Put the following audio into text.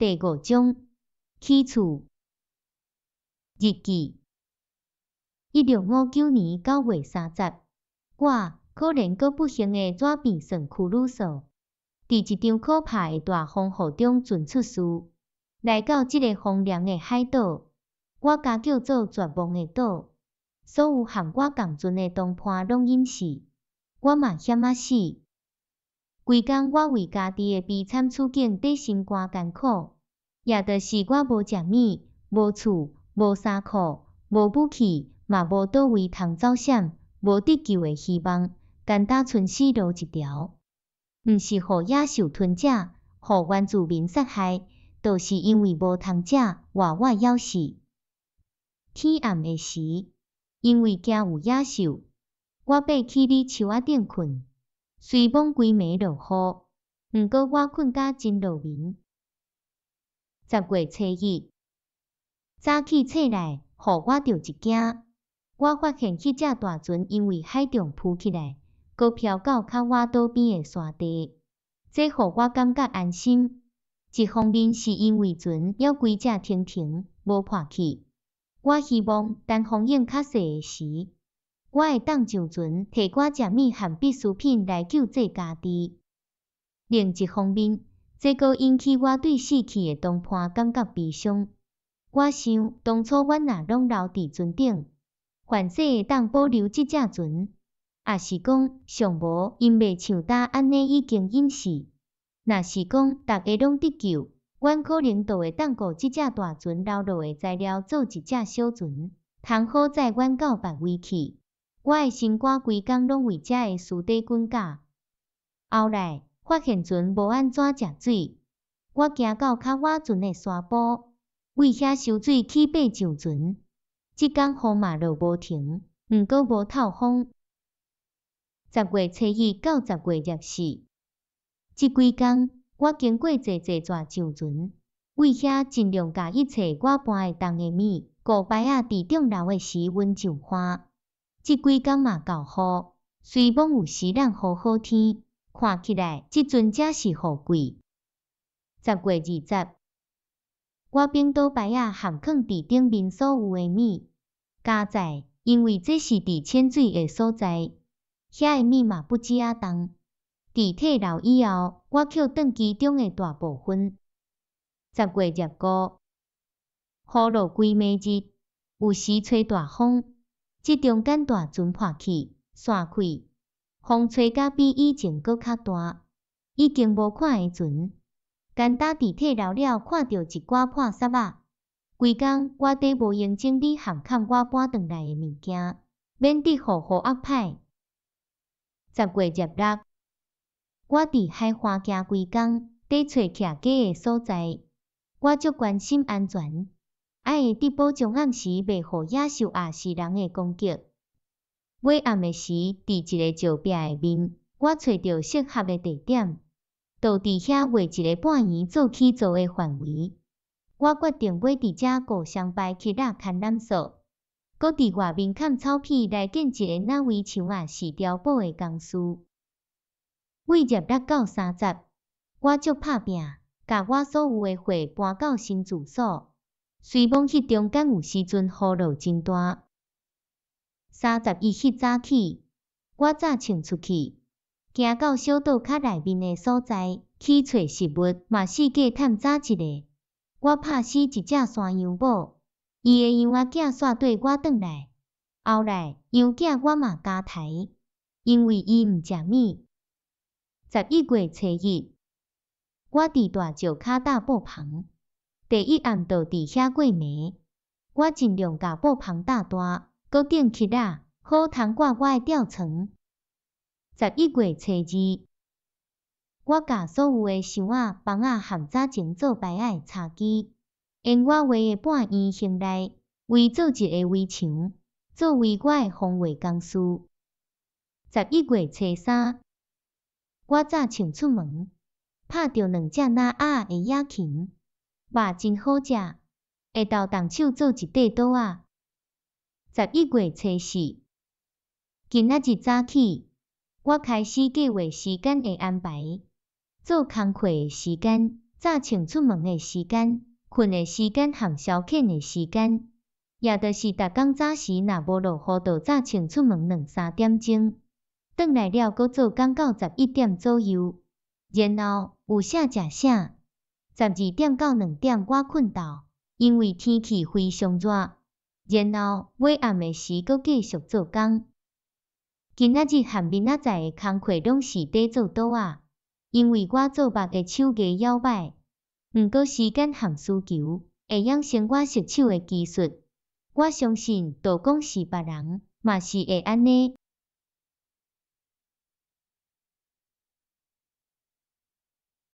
第五章，起厝日記。1659年9月30，我可憐閣不幸的轉變算屈辱索，佇一場可怕的大風雨中船出事，來到這个荒涼的海島，我共叫做絕望的島。所有和我仝船的同伴攏隱死，我嘛險仔死。規工我為家己的悲慘處境佇心肝艱苦，也就是我無食物、無厝、無衫褲、無武器，嘛無佗位通走閃，無得救的希望，干焦賰死路一條。毋是予野獸吞食，予原住民殺害，就是因為無通食，活活枵死。天暗的時，因為驚有野獸，我爬起佇樹仔頂睏。雖罔規暝落雨，毋過我睏甲真落眠。10月初1，早起醒來，予我著一驚。我發現彼隻大船因為海漲浮起來，閣飄到較我島邊的沙地，這予我感覺安心。一方面是因為船猶規隻停停，無破去。我希望等風湧較細的時，我會當上船，提寡食物和必需品來救濟家己。另一方面，這閣引起我對死去的同伴感覺悲傷。我想，當初阮若攏留佇船頂，凡勢會當保留這隻船，抑是講上無𪜶袂像今按呢已經隱死。若是講逐个攏得救，阮可能就會當顧這隻大船留落的材料做一隻小船，通好載阮到別位去。我的心肝規工攏為遮的事底滾絞。後來發現船無按怎食水，我行到較倚船的沙埔，為遐收水起爬上船。這工雨嘛落無停，毋過無透風。10月初1到10月24，這幾工我經過濟濟逝上船，為遐盡量共一切我搬會動的物，顧牌仔佇漲流的時運上岸。這幾工嘛厚雨，雖罔有時咱雨好天，看起來這陣才是雨季。10月20，我反倒牌仔和囥佇頂面所有的物，加載，因為這是佇淺水的所在，遐的物嘛不止仔重。佇退樓以後，我抾轉其中的大部分。10月25，雨落規暝日，有時吹大風。這中間大船破去，散開，風吹甲比以前閣較大，已經無看會船。干焦佇退樓了，看著一寡破屑仔。規工我佇無閒整理和崁我搬轉來的物件，免得予雨壓歹。10月26，我佇海岸行規工，佇揣徛家的所在，我足關心安全。愛會得保障暗時袂予野獸抑是人的攻擊。尾暗的時，佇一個石壁的面，我揣著適合的地點，就佇遐畫一个半圓做起座的範圍。我決定欲佇遮顧雙排起仔牽纜索，閣佇外面崁草片來建一个若圍牆抑是碉堡的工事。為26到30，我足拍拚，共我所有的貨搬到新住所。雖罔彼中間有時陣雨落真大。31彼早起，我早穿出去，行到小島較內面的所在去揣食物，嘛四界探查一下。我拍死一隻山羊母，伊的羊仔囝煞綴我轉來。後來羊囝我嘛共刣，因為伊毋食物。11月初1，我佇大石跤搭布棚。第一暗就佇遐過暝，我盡量共布棚搭大，閣釘起仔，好通掛我的吊床。11月初2，我共所有的箱仔、枋仔和早前做牌仔的柴枝，沿我畫的半圓形來圍做一个圍牆，作為我的防衛工事。11月初3，我早穿出門，拍著兩隻若鴨的野禽。肉真好食，下晝動手做一塊桌仔。11月初4，今仔日早起，我開始計劃時間的安排，做工課的時間，早穿出門的時間、睏的時間和消遣的時間，也就是逐工早時若無落雨，就早穿出門兩三點鐘，轉來了閣做工到11點左右，然後有啥食啥。12點到2點我睏晝，因為天氣非常熱，然後尾暗的時閣繼續做工。今仔日和明仔載的工課攏是佇做桌仔，因為我做木的手藝猶䆀，毋過時間和需求會養成我熟手的技術。我相信，就講是別人，嘛是會按呢。